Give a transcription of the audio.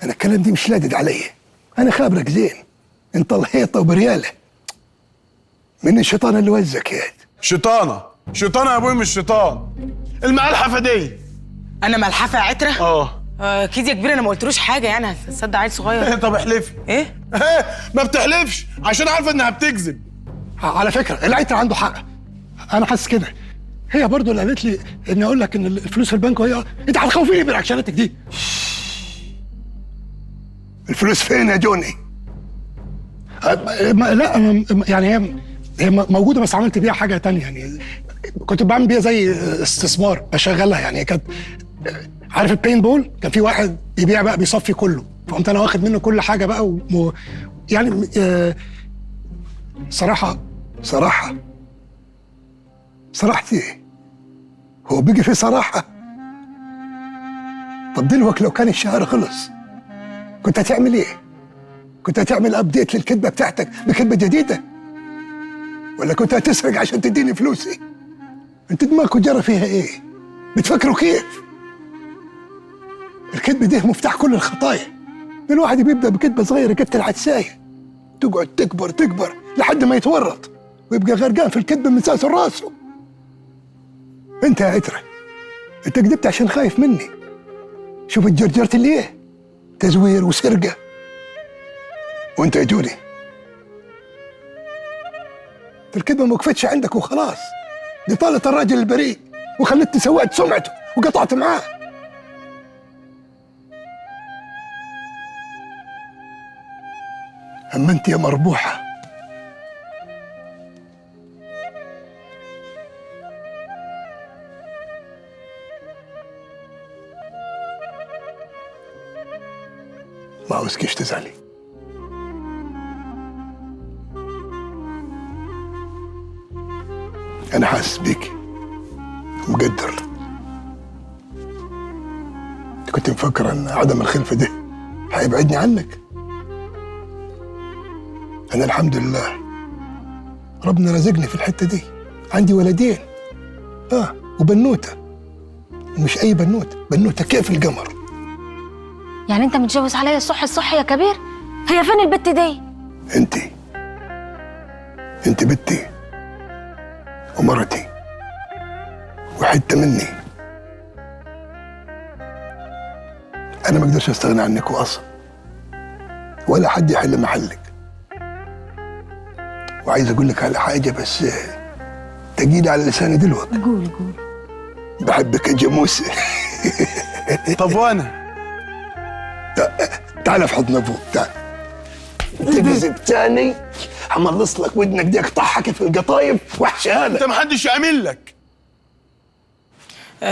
انا الكلام دي مش لادد عليا، انا خابرك زين، انت الهيطه وبرياله. من الشيطان اللي وزك يا شيطانه شيطانه يا ابوي، مش شيطان، الملحفه دي. انا ملحفه يا عتره؟ اه اكيد يا كبير، انا ما قلتلوش حاجة، يعني هتصدق عيل صغير؟ طب احلفي. ايه؟ ما بتحلفش عشان عارفه انها بتكذب. على فكرة العترة عنده حق، انا حاسس كده. هي برضو اللي قالت لي اني اقول لك ان الفلوس في البنك، وهي انت هتخوفيني برياكشناتك دي. الفلوس فين يا جوني؟ لا يعني هي موجودة، بس عملت بيها حاجة تانية، يعني كنت بعمل بيها زي استثمار، بشغلها يعني. كانت عارف البين بول، كان في واحد بيبيع بقى بيصفي كله، فقمت انا واخد منه كل حاجة بقى يعني صراحة صراحة صراحتي ايه؟ هو بيجي في صراحة؟ طب دلوقتي لو كان الشهر خلص كنت هتعمل ايه؟ كنت هتعمل update للكذبه بتاعتك بكذبه جديدة؟ ولا كنت هتسرق عشان تديني فلوسي؟ انت دماغك جرى فيها ايه؟ بتفكروا كيف؟ الكذب ده مفتاح كل الخطايا. الواحد بيبدا بكذبه صغيرة كده العدسايه، تقعد تكبر تكبر لحد ما يتورط ويبقى غرقان في الكذب من ساس راسه. انت يا عتره انت كذبت عشان خايف مني. شوف اتجرجرت ليه؟ تزوير وسرقة. وانت يا جوني الكذبة ما وقفتش عندك وخلاص، دي طالت الراجل البريء وخلتني سوأت سمعته وقطعت معاه. اما انت يا مربوحه، ما عاوزكيش تزعلي. أنا حاسس بيك ومقدر. أنت كنت مفكر أن عدم الخلفة ده هيبعدني عنك. أنا الحمد لله ربنا رزقني في الحتة دي، عندي ولدين وبنوتة، ومش أي بنوتة، بنوتة كيف القمر. يعني انت متجوز عليا الصح الصح يا كبير؟ هي فين البت دي؟ انت بنتي ومرتي وحتة مني، انا ما اقدرش استغنى عنك اصلا، ولا حد يحل محلك. وعايز اقول لك على حاجة بس تقيلة على لساني دلوقتي. قول قول. بحبك يا جاموسه. طب وانا؟ تعال في حضن ابوك، تعال. تجذب تاني هملص لك ودنك دي، اقطعها في القطايف واحشيها لك. انت محدش يامن لك،